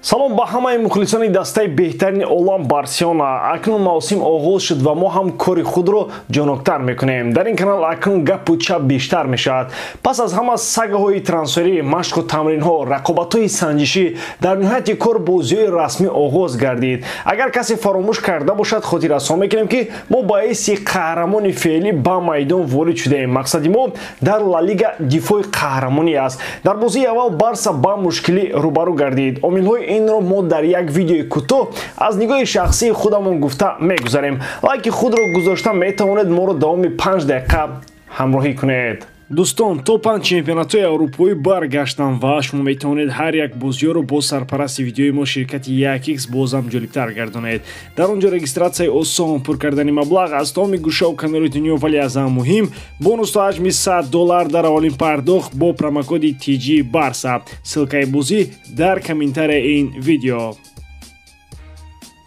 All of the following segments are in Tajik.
Салом ба ҳамаи мухлисони дастаи беҳтарини олам Барселона. Акнун мавсим оғоз шуд ва мо ҳам кори худро ҷоноктар мекунем. Дар ин канал акнун гапу чап бештар мешавад. Пас аз ҳама сагаҳои трансферӣ, машқу тамринҳо, рақобатҳои санҷишӣ, дар ниҳояти кор бозиҳои расмӣ оғоз гардид. Агар касе фаромӯш карда бошад, хотиррасон мекунем, ки мо ба ҳайси қаҳрамони феълӣ ба майдон ворид шудаем. Мақсади мо дар Ла Лига дифои қаҳрамонӣ аст. Дар бозии аввал Барса ба мушкилӣ рӯбарӯ гардид. Омилҳои инро мо дар як видеои кӯтоҳ аз нигоҳи шахсии худамон гуфта мегузарем. Лайки худро гузошта метавонед, моро давоми 5 дақиқа ҳамроҳӣ кунед. Дӯстон, то панҷ чемпионатҳои аврупоӣ баргаштанд ва шумо метавонед ҳар як бозиҳоро бо сарпарасти видеои мо, ширкати 1x, бозам ҷолибтар гардонед. Дар он ҷо регистратсияи осон, пур кардани маблағ аз тамоми гӯшаву канори дунё, вале аз ҳама муҳим, бонус то ҳаҷми 100 доллар дар аввалин пардохт бо промокоди TG Барса. Ссылкаи бозӣ дар комментарияи ин видео.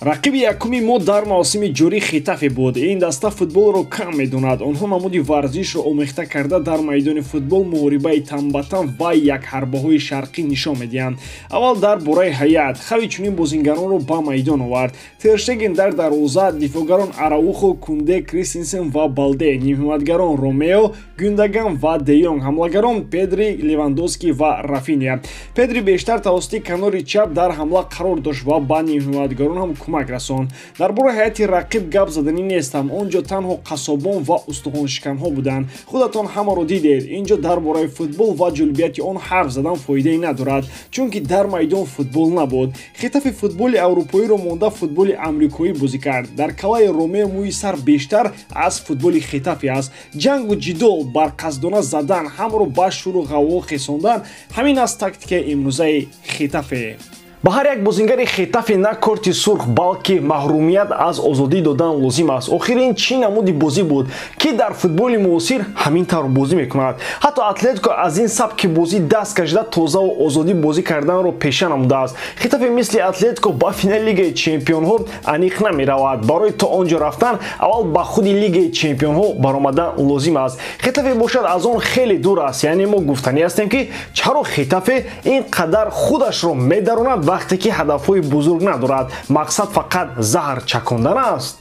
Рақиби якуми мо дар мавсими ҷорӣ Хетафе буд. Ин даста футболро кам медонад. Онҳо намуди варзишро омехта карда, дар майдони футбол муҳорибаи танбатан ва якҳарбаҳои шарқӣ нишон медиҳанд. Аввал дар бораи ҳайат. Хави чунин бозингаронро ба майдон овард: Тер Штеген дар дарвоза, дифоъгарон Араухо, Кунде, Кристенсен ва Балде, нимҳимоятгарон Ромео, Гюндаган ва Де Йонг, ҳамлагарон Педри, Левандовски ва Рафиния. Педри бештар тавассути канори чап дар ҳамла қарор дошт ва ба нимҳимоятгарон ҳам кӯмак расонд. Дар бораи ҳайати рақиб гап заданӣ нестам. Он ҷо танҳо қассобон ва устухоншиканҳо буданд. Худатон ҳамаро дидед. Ин ҷо дар бораи футбол ва ҷолибияти он ҳарф задан фоидае надорад, чунки дар майдон футбол набуд. Хетафи футболи аврупоиро монда, футболи амрикоӣ бозӣ кард. Дар калаи Ромео мӯи сар бештар аз футболи Хетафи аст. Ҷангу ҷидол, барқасдона задан, ҳамаро ба шӯру ғавғо хесондан — ҳамин аст тактикаи имрӯзаи Хетафе. Ба ҳар як бозингари Хетафе на корти сурх, балки маҳрумият аз озодӣ додан лозим аст. Охир ин чӣ намуди бозӣ буд, ки дар футболи муосир ҳамин тавр бозӣ мекунад? Ҳатто Атлетико аз ин сабки бозӣ даст кашида, тозаву озодӣ бозӣ карданро пеша намудааст. Хетафе мисли Атлетико ба финали Лигаи чемпионҳо аниқ намеравад. Барои то он ҷо рафтан аввал ба худи Лигаи чемпионҳо баромадан лозим аст. Хетафе бошад, аз он хеле дур аст. Яъне мо гуфтанӣ ҳастем, ки чаро Хетафе ин қадар худашро медаронад, вақте ки ҳадафҳои бузург надорад, мақсад фақат заҳр чакондан аст?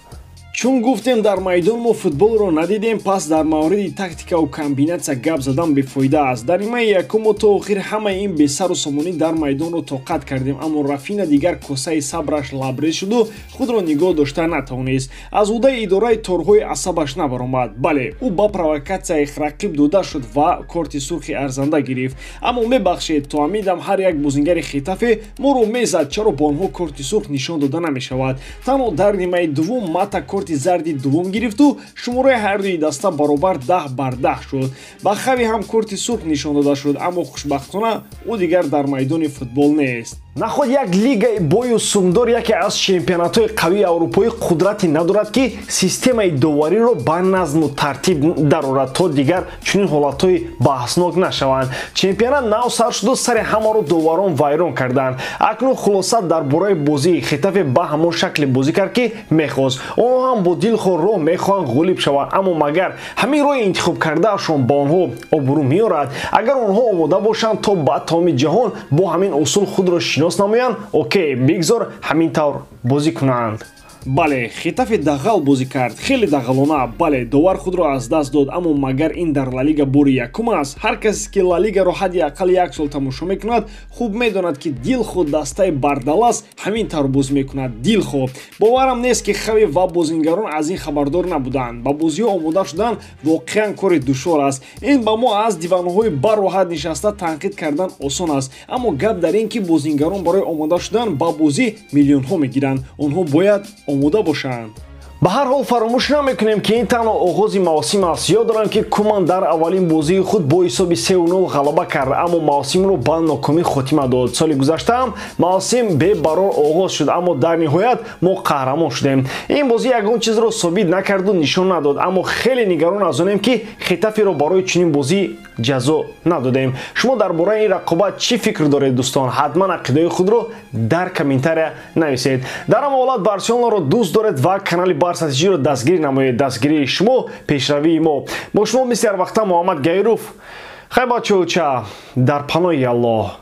Чун гуфтем, дар майдон мо футболро надидем, пас дар мавриди тактикаву комбинатсия гап задан бефоида аст. Дар нимаи якум мо то охир ҳамаи ин бесару сомонӣ дар майдонро тоқат кардем, аммо Рафина дигар косаи сабраш лабрез шуду худро нигоҳ дошта натавонист. Аз ӯҳдаи идораи торҳои асабаш набаромад. Бале, ӯ ба провокатсияи рақиб дода шуд ва корти сурхи арзанда гирифт. Аммо мебахшед, то ҳамин дам ҳар як бозингари Хетафе моро мезад. Чаро ба онҳо корти сурх нишон дода намешавад? Танҳо дар нимаи дуввум Мата корти зарди дуввум гирифту шумораи ҳардуи даста баробар 10 бар 10 шуд. Ба Хави ҳам корти сурх нишон дода шуд, аммо хушбахтона ӯ дигар дар майдони футбол нест. Наход як лигаи бою сумдор, яке аз чемпионатҳои қавии аврупоӣ, қудрате надорад, ки системаи довариро ба назму тартиб дарорад, то дигар чунин ҳолатҳои баҳснок нашаванд. Чемпионат нав сар шуду сари ҳамаро доварон вайрон карданд. Акнун хулоса дар бораи бозии Хетафе: ба ҳамон шакле бозӣ кард, ки мехост. Онҳо ҳам бо дилхоҳ роҳ мехоҳанд ғолиб шаванд, аммо магар ҳамин роҳи интихоб кардаашон ба онҳо обрӯ меорад? Агар онҳо омода бошанд, то ба тамоми ҷаҳон бо ҳамин усул худро шинос намоянд, окей, бигзор ҳамин тавр бозӣ кунанд. Бале, Хетафе дағал бозӣ кард, хеле дағалона. Бале, довар худро аз даст дод, аммо магар ин дар Лалига бори якум аст? Ҳар касе, ки Лалигаро ҳадди ақал як сол тамошо мекунад, хуб медонад, ки дилхоҳ дастаи Бардалас ҳамин тавр бозӣ мекунад. Дилхоҳ. Боварам нест, ки Хави ва бозингарон аз ин хабардор набуданд. Ба бозиҳо омода шудан воқеан кори душвор аст. Ин ба мо аз диванҳои бароҳат нишаста танқид кардан осон аст, аммо гап дар ин, ки бозингарон барои омода шудан ба бозӣ миллионҳо мегиранд. Онҳо бояд омода бошанд. Ба ҳар ҳол, фаромӯш намекунем, ки ин танҳо оғози мавсим аст. Ёд дорам, ки Куман дар аввалин бозии худ бо ҳисоби 3-0 ғалаба кард, аммо мавсимро ба нокомӣ хотима дод. Соли гузаштаам мавсим бебарор оғоз шуд, аммо дар ниҳоят мо қаҳрамон шудем. Ин бозӣ ягон чизро собит накарду нишон надод, аммо хеле нигарон аз онем, ки Хетафиро барои чунин бозӣ ҷазо надодем. Шумо дар бораи ин рақобат чӣ фикр доред, дӯстон? Ҳатман ақидаи худро дар комментария нависед. Дар ҳама ҳолат, Барселонаро дӯст доред ва канали Барса ТЖро дастгирӣ намоед. Дастгирии шумо — пешравии мо. Бо шумо мисли ҳар вақта Муҳаммад Гаиров. Хай, бачаоча, дар паноҳи Аллоҳ.